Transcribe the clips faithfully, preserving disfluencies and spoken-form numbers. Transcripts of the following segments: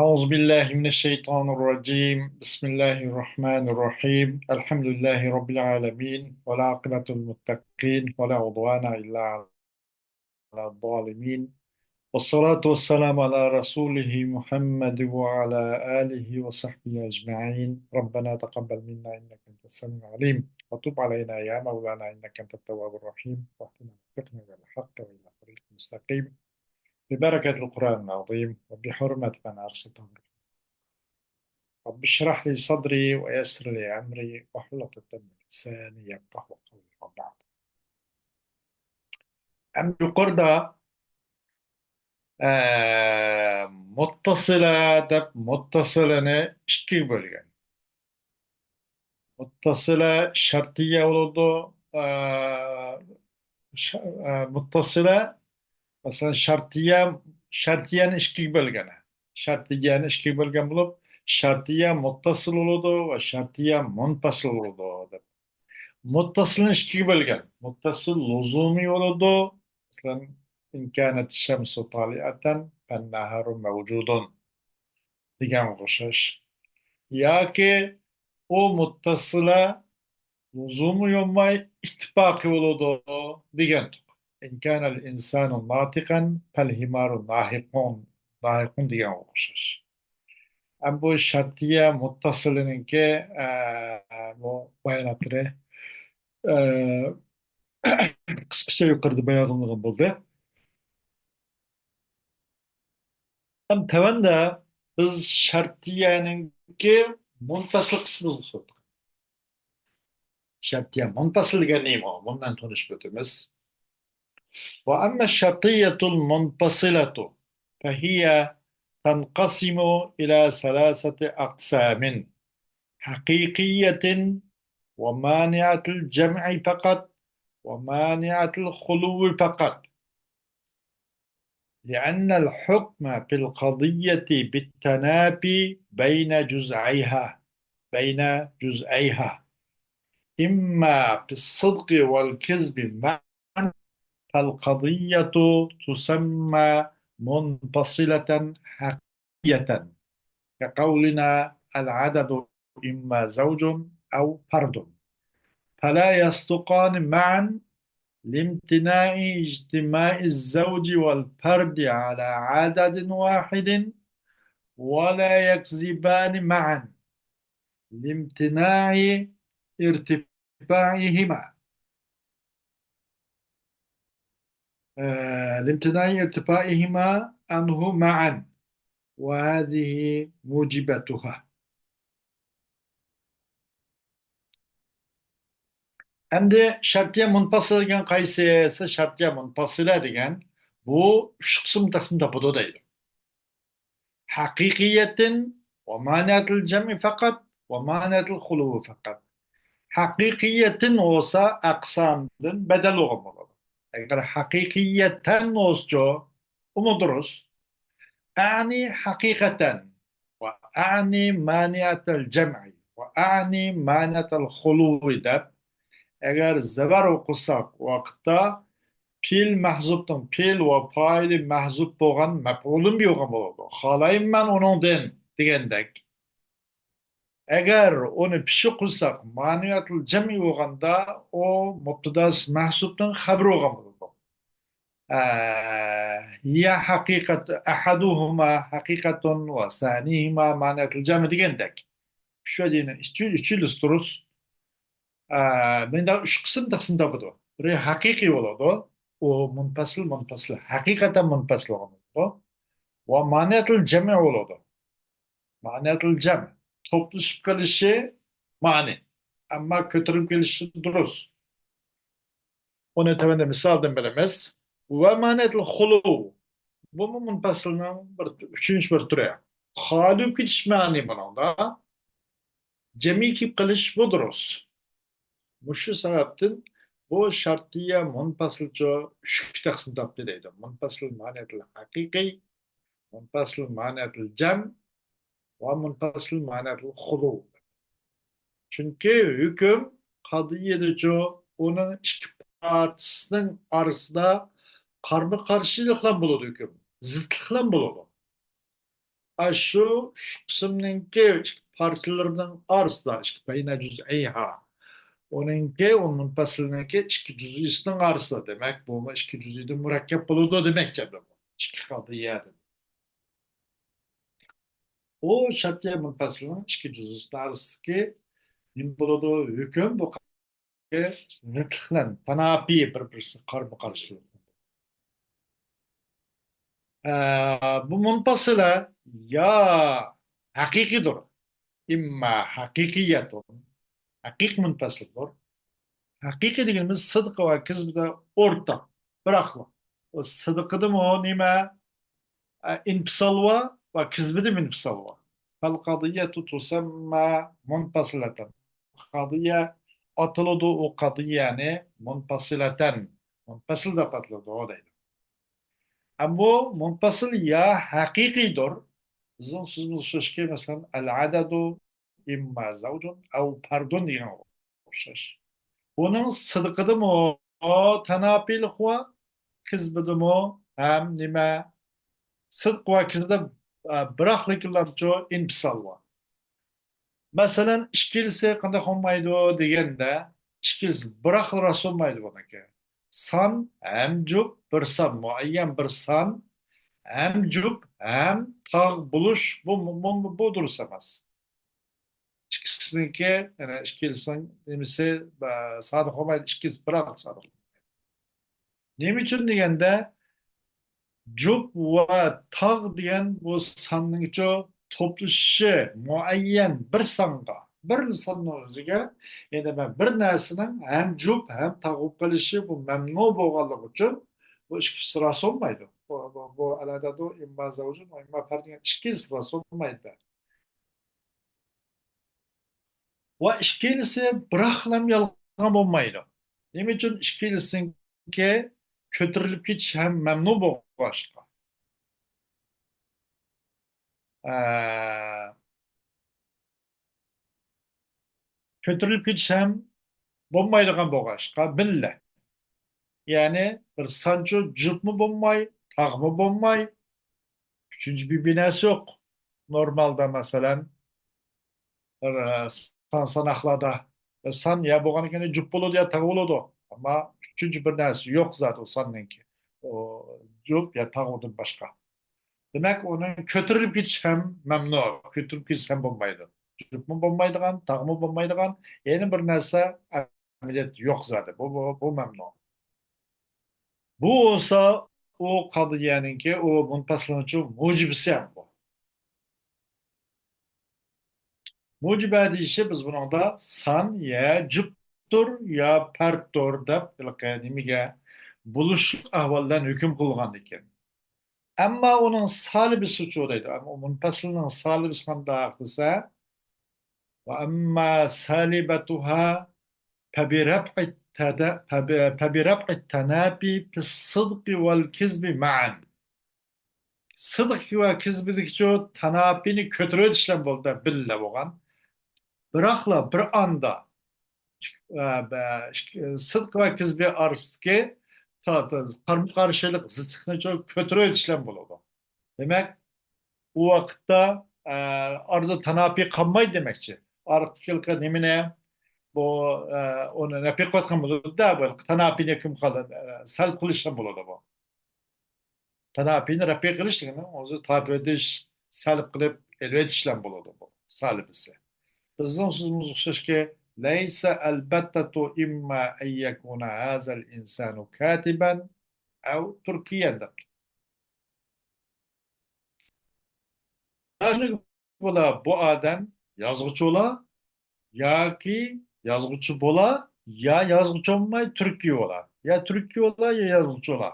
أعوذ بالله من الشيطان الرجيم. بسم الله الرحمن الرحيم. الحمد لله رب العالمين. والعاقبة للمتقين. ولا عدوان إلا على الظالمين. والصلاة والسلام على رسوله محمد وعلى آله وصحبه أجمعين. ربنا تقبل منا إنك أنت السميع العليم. وتب علينا يا مولانا إنك أنت التواب الرحيم. واهدنا ووفقنا إلى الحق وإلى طريق مستقيم. ببركة القرآن العظيم وبحرمة من أرسلته. رب اشرح لي صدري ويسر لي أمري واحلل عقدة من لساني يفقهوا قولي وبعد. ئەمدى يۇقىرىدا، ئە، مۇتتەسىلە دەپ مۇتتەسىلىنى ئىككىگە بۆلگەن. مۇتتەسىلە شەرتىيە بولىدۇ. ئە، شە-، ئە، مۇتتەسىلە، مەسىلەن، شەرتىيە، شەرتىيەنى ئىككىگە بۆلگەن. شەرتىيەنى ئىككىگە بۆلگەن بولۇپ، شەرتىيە مۇتتەسىل بولىدۇ ۋە شەرتىيە مۇنپەسىل بولىدۇ دەپ. مۇتتەسىلنى ئىككىگە بۆلگەن. مۇتتەسىل لۇزۇمىي بولىدۇ. مەسىلەن، إن كانت الشمس طالعة فالنهار موجود دېگەنگە ئوخشاش. ياكى ئۇ مۇتتەسىلە لۇزۇمى يولماي ئىتتىپاقى بولىدۇ دېگەنتۇق. إن كان الإنسان ناطقا فالحمار ناهق، ناهق دېگەنگە ئوخشاش. ئەمما بۇ شەرتىيە مۇتتەسىلىنىڭكى، ئە، بۇ باياناتلىرى، ئە، قىسقىچە يۇقىرىدا بايان قىلىنغان بولدى. ھەم تۆۋەندە بىز شەرتىيەنىڭكى مۇنپەسىل قىسمىنى ئوقۇدۇق. شەرتىيە مۇنپەسىل دېگەن نېمە؟ بۇنى تونۇشۇپ ئۆتىمىز. وأما الشرطية المنفصلة فهي تنقسم إلى ثلاثة أقسام: حقيقية، ومانعة الجمع فقط، ومانعة الخلو فقط. لأن الحكم في القضية بالتنافي بين جزئيها، بين جزئيها، إما في الصدق والكذب معا، فالقضية تسمى منفصلة حقيقية، كقولنا: العدد إما زوج أو فرد، فلا يصدقان معا لامتناع اجتماع الزوج والفرد على عدد واحد، ولا يكذبان معا لامتناع ارتفاعهما، آه، لامتناع ارتفاعهما عنه معا، وهذه موجبتها. ئەمدى شەرتىيە مۇنپەسىلە دېگەن قايسى؟ شەرتىيە مۇنپەسىلە دېگەن بۇ ئۈچ قىسىم تەقسىم تاپىدۇ دەيدۇ. حقيقية، ومانعة الجمع فقط، ومانعة الخلو فقط. ھەقىقىيەتەن بولسا ئەقسامدىن بەدەل بولغان بولىدۇ. ئەگەر ھەقىقىيەتەن بولسىچۇ، ئۇمۇ دۇرۇس. أعني حقيقة، وأعني مانعة الجمع، وأعني مانعة الخلو دەپ، ئەگەر زەبەر ئوقۇساق ۋاقىتتا پېئىل مەھزۇپنىڭ پېئىل ۋە پائىلى مەھزۇپ بولغان مەپئۇلۇن بىھى بولغان بولىدۇ. خالايمەن ئۇنىڭدىن دېگەندەك. ئەگەر ئۇنى پىششىق قىلساق، مانىئەتۇل جەمئى بولغاندا، ئۇ مۇبتىداسى مەھزۇپنىڭ خەبىرى بولغان بولىدۇ. ئە، ھىيە ھەقىقەت، ئەھەدۇھۇما ھەقىقەتۇن ۋە سانىھىما مانىئەتۇل جەمئى دېگەندەك. ئۈچ ۋەجىنىڭ ئۈچى، ئۈچىلىسى دۇرۇس. ئە، مۇنداق ئۈچ قىسىم تەقسىم تاپىدۇ. بىرى ھەقىقىي بولىدۇ. ئۇ مۇنپەسىل، مۇنپەسىل، ھەقىقەتەن مۇنپەسىل بولغان بولىدۇ. ۋە مانىئەتۇل جەمئى بولىدۇ. مانىئەتۇل جەم، توپلىشىپ قېلىشى مانى، ئەمما كۆتۈرۈلۈپ كېلىشى دۇرۇس. ئۇنى تۆۋەندە مىسالدىن بىلىمىز. ۋە مانىئەتۇل خۇلۇ، بۇمۇ مۇنپەسىلنىڭ بىر، ئۈچىنچى بىر تۈرى. خالىي كېتىش مانى بۇنىڭدا. جەمئىي كېلىپ قېلىش بۇ دۇرۇس. مۇشۇ سەۋەبتىن بۇ شەرتىيە مۇنپەسىلچۇ ئۈچكە تەقسىم تاپتى دەيدۇ. مۇنپەسىل مانىئەتۇل ھەقىقىي، مۇنپەسىل مانىئەتۇل جەم ۋە مۇنپەسىل مانىئەتۇل خۇلۇ. چۈنكى ھۆكۈم قەزىيەدىچۇ ئۇنىڭ ئىككى پارچىسىنىڭ ئارىسىدا قارمۇ قارشىلىقلام بولىدۇ ھۆكۈم، زىتلىقلام بولىدۇ. ئاشۇ ئۈچ قىسىمنىڭكى ئىككى پارچىلىرىنىڭ ئارىسىدا، ئىككى بەينە جۈزئەيھا. ئۇنىڭكى، ئۇ مۇنپەسىلنىڭكى ئىككى جۈزئىسىنىڭ ئارىسىدا. دېمەك، بۇمۇ ئىككى جۈزئىدىن مۇرەككەپ بولىدۇ دېمەكچى، ئىككى قەزىيەدىن. ئۇ شەرتىيە مۇنپەسىلنىڭ ئىككى جۈزئىسىنىڭ ئارىسىدىكى نېمە بولىدۇ؟ ھۆكۈم بۇ زىتلىقلەن، تاناپى، بىر-بىرسىگە قارىمۇ قارشىلىق. ئە، بۇ مۇنپەسىلە يا ھەقىقىيدۇر، ئىمما ھەقىقىيەتۇن، ھەقىقىي مۇنپەسىلدۇر. ھەقىقىي دېگىنىمىز سىدقى ۋە كىزبىدە ئورتاق، بىراقلا. ئۇ سىدقىدىمۇ نېمە؟ ئە، ئىنپىسال ۋا ۋە كىزبىدىمۇ ئىنپىسال ۋا. فالقضية تسمى منفصلة. قضية ئاتىلىدۇ، ئۇ قضيەنى مۇنپەسىلەتەن، مۇنپەسىل دەپ ئاتىلىدۇ دەيدۇ. ئەمما بۇ مۇنپەسىل يا ھەقىقىيدۇر، بىزنىڭ سۆزىمىز ئوخشاشكى، مەسىلەن، العدد إما زوج أو فرد دېگەنگە ئوخشاش. بۇنىڭ سىدقىدىمۇ تاناپىلىق ۋا، كىزبىدىمۇ ھەم نېمە، سىدق ۋە كىزبىدە، ئە، بىراقلىكلارچۇ ئىنپىسال ۋا. مەسىلەن، ئىككىلىسى قانداق بولمايدۇ دېگەندە، ئىككىلىسى بىراقلا راست بولمايدۇ بۇنىڭكى. سان ھەم جۈپ بىر سان، مۇئەييەن بىر سان، ھەم جۈپ ھەم تاغ بولۇش، بۇ، بۇ، بۇ، بۇ دۇرۇس ئەمەس. ئىككىسىنىڭكى، يەنى ئىككىلىسىنىڭ نېمىسى، ئە، سادىق بولمايدۇ، ئىككىلىسى بىراق سادىق. نېمە ئۈچۈن دېگەندە، جۈپ ۋە تاغ دېگەن بۇ ساننىڭچۇ توپلىشىشى مۇئەييەن بىر سانغا، بىر ساننىڭ ئۆزىگە، يەنى مەن بىر نەرسىنىڭ ھەم جۈپ ھەم تاغ بولۇپ قېلىشى بۇ مەمنۇ بولغانلىقى ئۈچۈن بۇ ئىككىسى راست بولمايدۇ. بۇ، بۇ، بۇ ئەلەدەدۇ ئىمما زەۋجۇن ۋە ئىمما پەردىن ئىككىسى راست بولمايدۇ. ۋە ئىككىلىسى بىراقلام يالغان بولمايدۇ. نېمە ئۈچۈن؟ ئىككىلىسىنىڭكى كۆتۈرۈلۈپ كېتىش ھەم مەمنۇ بولغاچقا. ئە، كۆتۈرۈلۈپ كېتىش ھەم بولمايدىغان بولغاچقا، بىللە. يەنى بىر سانچۇ جۈپمۇ بولماي، تاغمۇ بولماي، ئۈچىنچى بىر، بىر نەرسە يوق. نورمالدا، مەسىلەن، بىر، ئە، سان ساناقلاردا بىر سان يا بولغاندىكىن جۈپ بولىدۇ يا تاغ بولىدۇ. ئەمما ئۈچىنچى بىر نەرسە يوق زادى ئۇ ساننىڭكى. ئۇ جۈپ يا تاغدىن باشقا. دېمەك، ئۇنىڭ كۆتۈرۈلۈپ كېتىش ھەم مەمنۇ، كۆتۈرۈلۈپ كېتىش ھەم بولمايدۇ. جۈپمۇ بولمايدىغان، تاغمۇ بولمايدىغان، يەنە بىر نەرسە ئەمەلىيەتتە يوق زادى. بۇ، بۇ، بۇ مەمنۇ. بۇ بولسا ئۇ قەزىيەنىڭكى، ئۇ مۇنپەسىلنىڭچۇ مۇجىبىسى ھەم بۇ. مۇجىبە دېيىشى بىز بۇنىڭدا سان يا جۈپتۇر يا پەردتۇر دەپ ھېلىقى نېمىگە، بولۇشلۇق ئەھۋال بىلەن ھۆكۈم قىلغاندىكىن. ئەمما ئۇنىڭ سالىبىسىچۇ دەيدۇ. ئەمما ئۇ مۇنپەسىلنىڭ سالىبىسى قانداق دېسە، وأما سالبتها فبرفع التدا-، فب-، فبرفع التنافي في الصدق والكذب معا. سىدىق ۋە كىزبىدىكىچۇ تاناپىنى كۆتۈرۈۋېتىشلەن بولدى، بىللە بولغان. بىراقلا بىر ئاندا، ئىك-، ئە، بە-، ئىك-، سىدىق ۋە كىزبى ئارىسىدىكى تا-، تا-، قارمۇ قارشىلىق، زىتلىقنىچۇ كۆتۈرۈۋېتىشلەن بولىدۇ. دېمەك، ئۇ ۋاقىتتا، ئە، ئارىدا تاناپى قالمايدۇ دېمەكچى. ئارقىدىكى نېمىنى، بۇ، ئە، ئۇنى نەپى قىلىۋاتقان بولىدۇ-دە، بۇ تاناپىنى كىم قالدى، ئە، سەلب قىلىشلان بولىدۇ بۇ. تاناپىنى رەپئى قىلىش دېگىنى ئۆزى تارتىۋېتىش، سەلب قىلىپ ئېلىۋېتىشلان بولىدۇ بۇ سالىبىسى. بىزنىڭ سۆزىمىز ئوخشاشكى، ليس البتة إما أن يكون هذا الإنسان كاتبا أو تركيا دەپتۇ. بۇ ئادەم يازغۇچى بولا، ياكى يازغۇچى بولا، يا يازغۇچى بولماي تۈركىي بولا. يا تۈركىي بولا، يا يازغۇچى بولا.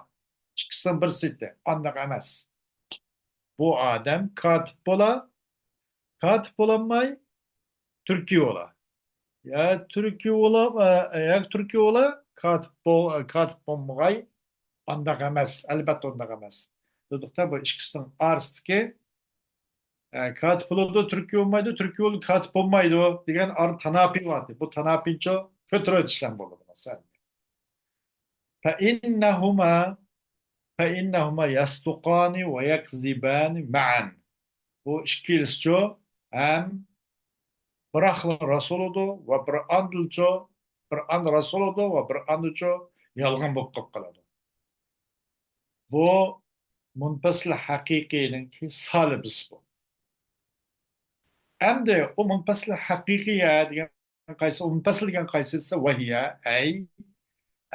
ئىككىسىنىڭ بىرسى ئىدى. ئانداق ئەمەس. بۇ ئادەم كاتىپ بولا، كاتىپ بولالماي تۈركىي بولا. يا تۈركىي بولا، يا تۈركىي بولا، كاتىپ بول-، كاتىپ بولمىغاي، ئانداق ئەمەس. ئەلۋەتتە ئۇنداق ئەمەس. دېدۇق-تە، بۇ ئىككىسىنىڭ ئارىسىدىكى ئە، كاتىپ بولىدۇ، تۈركىي بولمايدۇ، تۈركىي بولىدۇ، كاتىپ بولمايدۇ دېگەن ئارا تاناپى بار ئىدى. بۇ تاناپىنىچۇ كۆتۈرۈۋېتىشلەن بولىدۇ، مەسىلەن. فإنهما، فإنهما يصدقان ويكذبان معا. بۇ ئىككىلىسىچۇ ھەم بىراقلا راست بولىدۇ ۋە بىر ئاندىلچۇ، بىر ئاند راست بولىدۇ ۋە بىر ئاندىچۇ يالغان بولۇپ قېلىپ قالىدۇ. بۇ مۇنپەسىل ھەقىقىينىڭكى سالىبىسى بۇ. ئەمدى ئۇ مۇنپەسىل ھەقىقىيە دېگەن قايسى، ئۇ مۇنپەسىل دېگەن قايسى دېسە، ۋەھىيە، ئەي،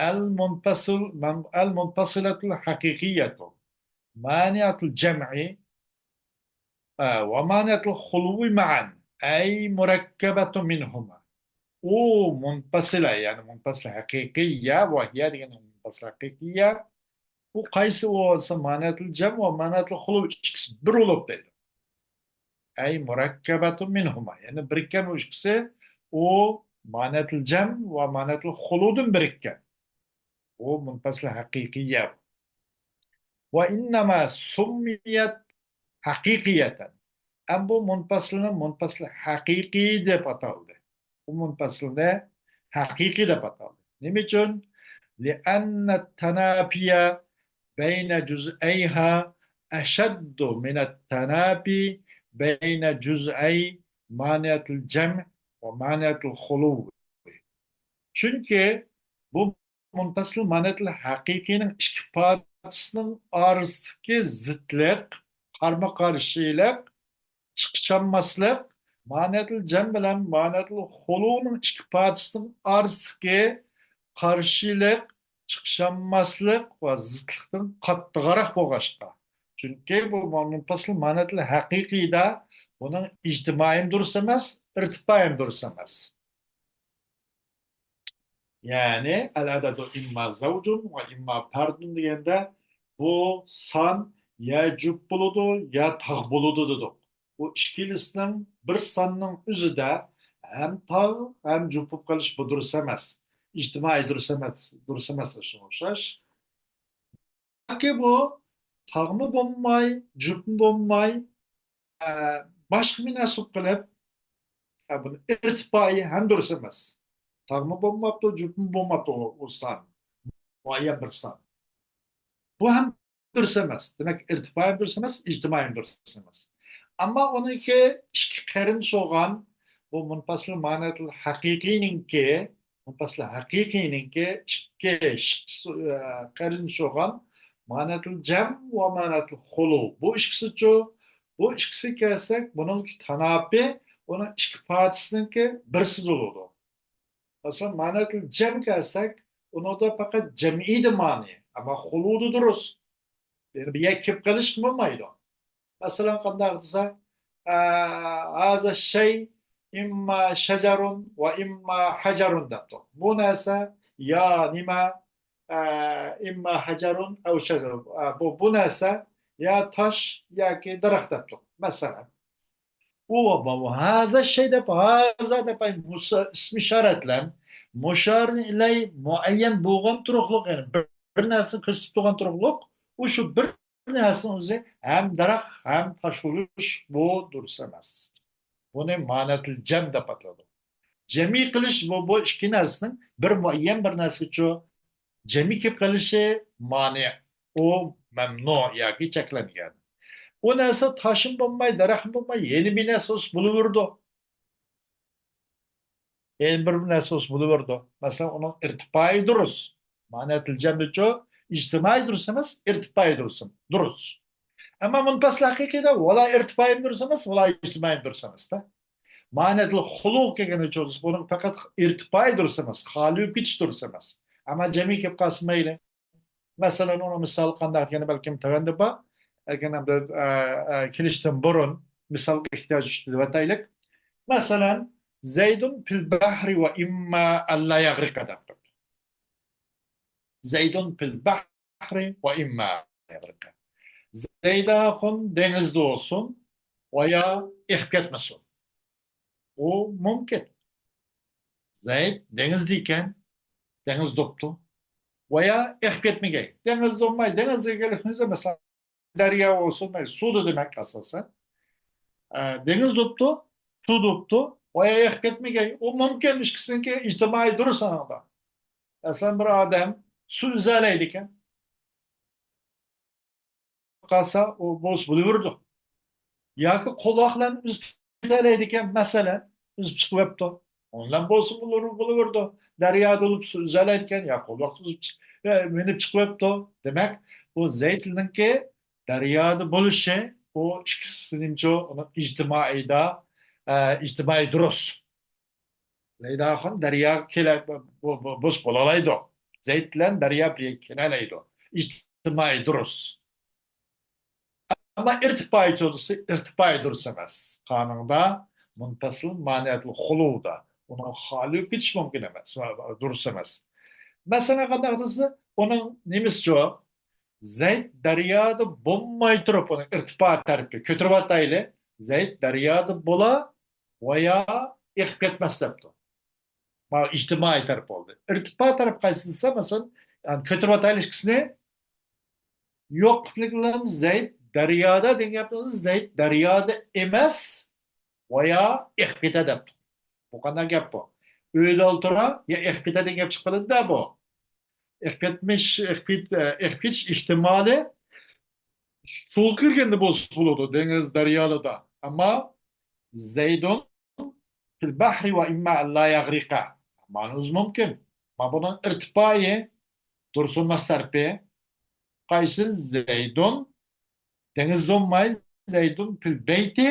ئەل مۇنپەسىل، مەن-، ئەل مۇنپەسىلەتۇل ھەقىقىيەتۇ، مانىئەتۇل جەمئى، ئە، ۋە مانىئەتۇل خۇلۇۋى مەئەن، ئەي مۇرەككەبەتۇ مىنھۇما. ئۇ مۇنپەسىلە، يەنى مۇنپەسىل ھەقىقىيە، ۋەھىيە دېگەن مۇنپەسىل ھەقىقىيە. ئۇ قايسى ئۇ دېسە، مانىئەتۇل جەم ۋە مانىئەتۇل خۇلۇ ئىككىسى بىر بولۇپ دەيدۇ. ئەي مۇرەككەبەتۇ مىنھۇما. يەنى بىرىككەن ئۇ ئىككىسى، ئۇ مانىئەتۇل جەم ۋە مانىئەتۇل خۇلۇدىن بىرىككەن. ئۇ مۇنپەسىل ھەقىقىيە. ۋە ئىننەما سۇممىيەت ھەقىقىيەتەن. ئەم بۇ مۇنپەسىلنى مۇنپەسىل ھەقىقىي دەپ ئاتالدى. بۇ مۇنپەسىلنى ھەقىقىي دەپ ئاتالدى. نېمە ئۈچۈن؟ لىئەننە تەناپىيە بەينە جۈزئەيھا ئەشەددۇ مىنەت تەناپى بەينە جۈزئەي مانىئەتىل جەم ۋە مانىئەتىل خۇلۇ. چۈنكى بۇ مۇنپەسىل مانىئەتىل ھەقىقىينىڭ ئىككى پارچىسىنىڭ ئارىسىدىكى زىتلىق، قارمۇ قارشىلىق، چىقىشالماسلىق، مانىئەتىل جەم بىلەن مانىئەتىل خۇلۇنىڭ ئىككى پارچىسىنىڭ ئارىسىدىكى قارشىلىق، چىقىشالماسلىق ۋە زىتلىقتىن قاتتىقراق بولغاچقا. چۈنكى بۇ مۇنپەسىل مانىئەتىل ھەقىقىيدا بۇنىڭ ئىجتىمائىيمۇ دۇرۇس ئەمەس، ئىرتىپائىيمۇ دۇرۇس ئەمەس. يەنى، ئەل ئەدەدۇ ئىمما زەۋجۇن ۋە ئىمما پەردۇن دېگەندە، بۇ سان يا جۈپ بولىدۇ، يا تاغ بولىدۇ دېدۇق. بۇ ئىككىلىسىنىڭ بىر ساننىڭ ئۆزىدە ھەم تاغ، ھەم جۈپ بولۇپ قېلىش بۇ دۇرۇس ئەمەس. ئىجتىمائىي دۇرۇس ئەمەس، دۇرۇس ئەمەس، شۇنىڭغا ئوخشاش. ياكى بۇ تاغمۇ بولماي، جۈپمۇ بولماي، ئە، باشقا بىر نەرسە بولۇپ قېلىپ، ئە، بۇنى ئىرتىپائىي ھەم دۇرۇس ئەمەس. تاغمۇ بولماپتۇ، جۈپمۇ بولماپتۇ ئۇ، ئۇ سان. مۇئەييەن بىر سان. بۇ ھەم دۇرۇس ئەمەس. دېمەك، ئىرتىپائىي ھەم دۇرۇس ئەمەس، ئىجتىمائىي ھەم دۇرۇس ئەمەس. ئەمما ئۇنىڭكى ئىككى قېرىندىشى بولغان بۇ مۇنپەسىل مانىئەتىل ھەقىقىينىڭكى مۇنپەسىل ھەقىقىينىڭكى ئىككى شىققىسى، ئە، قېرىندىشى بولغان مانىئەتىل جەم ۋە مانىئەتىل خۇلۇ. بۇ ئىككىسىچۇ؟ بۇ ئىككىسى كەلسەك، بۇنىڭكى تاناپى ئۇنىڭ ئىككى پارچىسىنىڭكى بىرسى بولىدۇ. مەسىلەن، مانىئەتىل جەم كەلسەك، ئۇنىڭدا پەقەت جەمئىيدە مانى، ئەمما خۇلۇدا دۇرۇس. يەنى بىر يەرگە كېلىپ قېلىشقا بولمايدۇ. مەسىلەن، قانداق دېسە، ئە، ھازا شەي ئىمما شەجەرۇن ۋە ئىمما ھەجەرۇن دەپتۇ. بۇ نەرسە يا نېمە، ئە، ئىمما ھەجەرۇن ئەۋ شەجەرۇن. ئە، بۇ، بۇ نەرسە يا تاش ياكى دەرەخ دەپتۇ. مەسىلەن. ئۇ، بۇ، بۇ، ھازا شەي دەپ، ھازا دەپ، ئەي، مۇسا-، ئىسمى ئىشارەت بىلەن مۇشار ئىلەي مۇئەييەن بولغان تۇرۇقلۇق، يەنى بىر، بىر نەرسىنى كۆرسىتىپ تۇرغان تۇرۇقلۇق، ئۇ شۇ بىر نەرسىنىڭ ئۆزى ھەم دەرەخ، ھەم تاش بولۇش، بۇ دۇرۇس ئەمەس. بۇنى مانەتىل جەم دەپ ئاتىلىدۇ. جەمئىي قىلىش بۇ، بۇ ئىككى نەرسىنىڭ بىر مۇئەييەن بىر نەرسىگىچۇ جەمئىي كېلىپ قېلىشى مانىئ. ئۇ مەمنۇ ياكى چەكلەنگەن. ئۇ نەرسە تاشمۇ بولماي، دەرەخمۇ بولماي، يەنە بىر نەرسە بولسا بولۇۋېرىدۇ. يەنە بىر نەرسە بولسا بولۇۋېرىدۇ. مەسىلەن، ئۇنىڭ ئىرتىپائىي دۇرۇس. مانەتىل جەمدىچۇ ئىجتىمائىي دۇرۇس ئەمەس، ئىرتىپائىي دۇرۇس. دۇرۇس. ئەمما مۇنپەسىل ھەقىقىيدە ۋالا ئىرتىپائىي دۇرۇس ئەمەس، ۋالا ئىجتىمائىي دۇرۇس ئەمەس-تە. مانەتىل خۇلۇ كەلگىنىچۇ بۇنىڭ پەقەت ئىرتىپائىي دۇرۇس ئەمەس، خالىي بولۇپ كېتىش دۇرۇس ئەمەس. ئەمما جەمئىي كېلىپ قالسا مەيلى. مەسىلەن، ئۇنىڭ مىسالى قانداق دېگەندە بەلكىم تۆۋەندە بار. لېكىن ئەمدى، ئە، ئە، كېلىشتىن بۇرۇن مىسالغا ئېھتىياج چۈشتى دەۋاتايلىك. مەسىلەن، زەيدۇن پىل بەھرى ۋە ئىمما ئەللا يەغرىقە دەپ قويدى. زەيدۇن پىل بەھرى ۋە ئىمما يەغرىقە. زەيد ئاخۇن دېڭىزدا بولسۇن ۋە يا ئېقىپ كەتمىسۇن. ئۇ مۇمكىن. زەيد دېڭىزدا ئىكەن، دېڭىز دوپتۇ. ۋە يا ئېقىپ كەتمىگەي. دېڭىز دوپماي، دېڭىز دېگەنلىك نېمە، مەسىلەن، دەريا بولسۇن، مەيلى، سۇدا دېمەك ئاساسەن. ئە، دېڭىز دوپتۇ، سۇ دوپتۇ، ۋە يا ئېقىپ كەتمىگەي. ئۇ مۇمكىن، ئىككىسىنىڭكى ئىجتىمائىي دۇرۇس ئانىڭدا. مەسىلەن، بىر ئادەم سۇ ئۈزەلەيدىكەن. قالسا، ئۇ بولسا بولۇۋېرىدۇ. ياكى قولۋاق بىلەن ئۈزۈپ كېتەلەيدىكەن، مەسىلەن، ئۈزۈپ چىقىۋەپتۇ. ئۇنىڭ بىلەن بولسا بولۇر، بولۇۋېرىدۇ. دەريادا بولۇپ ئۈزەلەيدىكەن، يا قولۋاق ئۈزۈپ چىق-، يا مېڭىپ چىقىۋەپتۇ. دېمەك، بۇ زەيدنىڭكى دەريادا بولۇشى، ئۇ ئىككىسى نېمىچۇ؟ ئۇنىڭ ئىجتىمائىيدا، ئە، ئىجتىمائىي دۇرۇس. لەيلاخان دەرياغا كېلە-، بو-، بو-، بوش بولالايدۇ. زەيد بىلەن دەريا بىر يەرگە كېلەلەيدۇ. ئىجتىمائىي دۇرۇس. ئەمما ئىرتىپائىي دۇرۇس، ئىرتىپائىي دۇرۇس ئەمەس. قانۇندا مۇنپەسىل مانىئەتۇل خۇلۇدا. ئۇنىڭ خالىي كېتىش مۇمكىن ئەمەس، دۇرۇس ئەمەس. مەسىلەن، قانداق دېسە، ئۇنىڭ نېمىسىچۇ؟ زەيد دەريادا بولماي تۇرۇپ، ئۇنىڭ ئىرتىپا تەرىپى كۆتۈرۈۋاتايلى. زەيد دەريادا بولا، ۋايا ئېقىپ كەتمەس دەپتۇ. مانا ئىجتىمائىي تەرەپ بولدى. ئىرتىپا تەرەپ قايسى دېسە، مەسىلەن، يەنى كۆتۈرۈۋاتايلى ئىككىسىنى. يوق قىپلىقلىرىم زەيد دەريادا دېگەن گەپنى، زەيد دەريادا ئەمەس، ۋايا ئېقىپ كېتە دەپتۇ. بۇ قانداق گەپ بۇ؟ ئۆيدە ئولتۇرا يا ئېقىپ كېتە دېگەن گەپ چىقىپ قالىدۇ-دە بۇ. ئېقىپ كەتمىش، ئېقىپ كېت-، ئېقىپ كېتىش ئېھتىمالى سۇغا كىرگەندە بولسا بولىدۇ، دېڭىز، دەريالاردا. ئەمما زەيدۇن فىل بەھرى ۋە ئىمما ئەن لا يەغرىقە. مانا ئۆزى مۇمكىن. مانا بۇنىڭ ئىرتىپائى، دۇرۇس بولماس تەرىپى. قايسى؟ زەيدۇن دېڭىزدا بولماي، زەيدۇن فىل بەيتى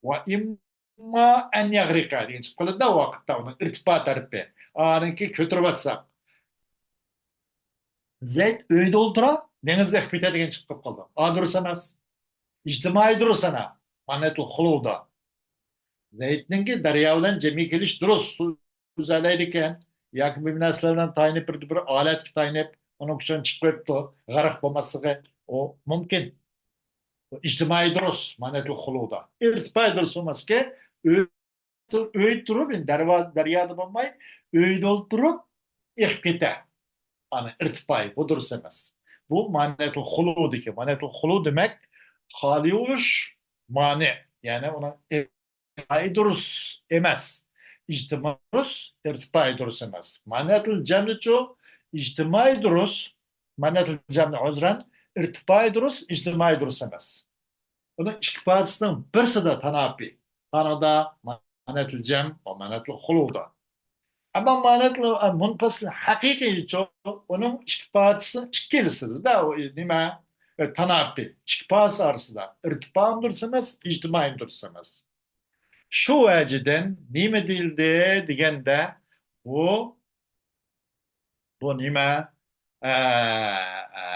ۋە ئىمما ئەن يەغرىقە دېگەن چىقىپ قالىدۇ ۋاقىتتا ئۇنىڭ ئىرتىپا تەرىپى. ئانىڭكى كۆتۈرۈۋاتساق. زەيد ئۆيدە ئولتۇرا، دېڭىزدا ئېقىپ كېتە دېگەن چىقىپ قالىدۇ. ئا دۇرۇس ئەمەس. ئىجتىمائىي دۇرۇس ئەنە. مانىئەتۇل خۇلۇدا. زەيدنىڭكى دەريا بىلەن جەمئىي كېلىش دۇرۇس. ئۈزەلەيدىكەن. ياكى بىر نەرسىلەر بىلەن تايىنىپ، بىر، بىر ئالەتكە تايىنىپ، ئۇنىڭ ئۈچۈن چىقىپ قويۇپتۇ. غەرق بولماسلىقى ئۇ مۇمكىن. بۇ ئىجتىمائىي دۇرۇس، مانىئەتۇل خۇلۇدا. ئىرتىپائىي دۇرۇس بولماسكى، ئۆي، ئۆي تۇرۇپ، يەنى دەرۋازا، دەريادا بولماي، ئۆيدە ئولتۇرۇپ ئېقىپ كېتە. ئانا ئىرتىپائىي، بۇ دۇرۇس ئەمەس. بۇ مانىئەتۇل خۇلۇدىكى. مانىئەتۇل خۇلۇ دېمەك، خالىي بولۇش مانىئ. يەنى ئۇنىڭ ئىجتىمائىي دۇرۇس ئەمەس. ئىجتىمائىي دۇرۇس، ئىرتىپائىي دۇرۇس ئەمەس. مانىئەتۇل جەمدىچۇ؟ ئىجتىمائىي دۇرۇس، مانىئەتۇل جەمدە ئۆزرەن، ئىرتىپائىي دۇرۇس، ئىجتىمائىي دۇرۇس ئەمەس. ئۇنىڭ ئىككى پارچىسىنىڭ بىرسىدە تاناپى. قانۇندا مانىئەتۇل جەم ۋە مانىئەتۇل خۇلۇدا. ئەمما مانىئەتۇل مۇنپەسىل ھەقىقىيچۇ؟ ئۇنىڭ ئىككى پارچىسىنىڭ ئىككىلىسىدە، ئۇ نېمە؟ تاناپى. ئىككى پارچىسى ئارىسىدا. ئىرتىپائىي دۇرۇس ئەمەس، ئىجتىمائىي دۇرۇس ئەمەس. شۇ ۋەجىدىن نېمە دېيىلدى دېگەندە، بۇ، بۇ نېمە؟ ئە،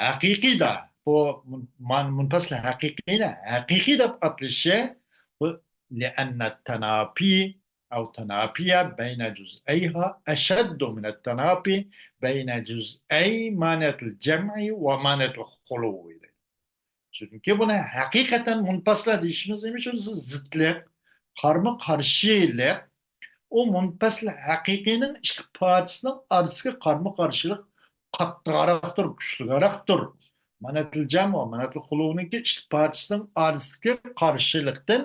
ھەقىقىيدا، بۇ مۇن-، مان-، مۇنپەسىل ھەقىقىينى ھەقىقىي دەپ ئاتىلىشى، بۇ لأن التنافي أو تنافي بين جزئيها أشد من التنافي بين جزئي مانعة الجمع ومانعة الخلو. چۈنكى بۇنى ھەقىقەتەن مۇنپەسىلە دېيىشىمىز نېمە ئۈچۈن؟ زىتلىق، قارمۇ قارشىلىق. ئۇ مۇنپەسىل ھەقىقىينىڭ ئىككى پارچىسىنىڭ ئارىسىدىكى قارمۇ قارشىلىق قاتتىقراقتۇر، كۈچلۈكراقتۇر. مانەتىل جەم ۋە مانەتىل خۇلۇنىڭكى ئىككى پارچىسىنىڭ ئارىسىدىكى قارشىلىقتىن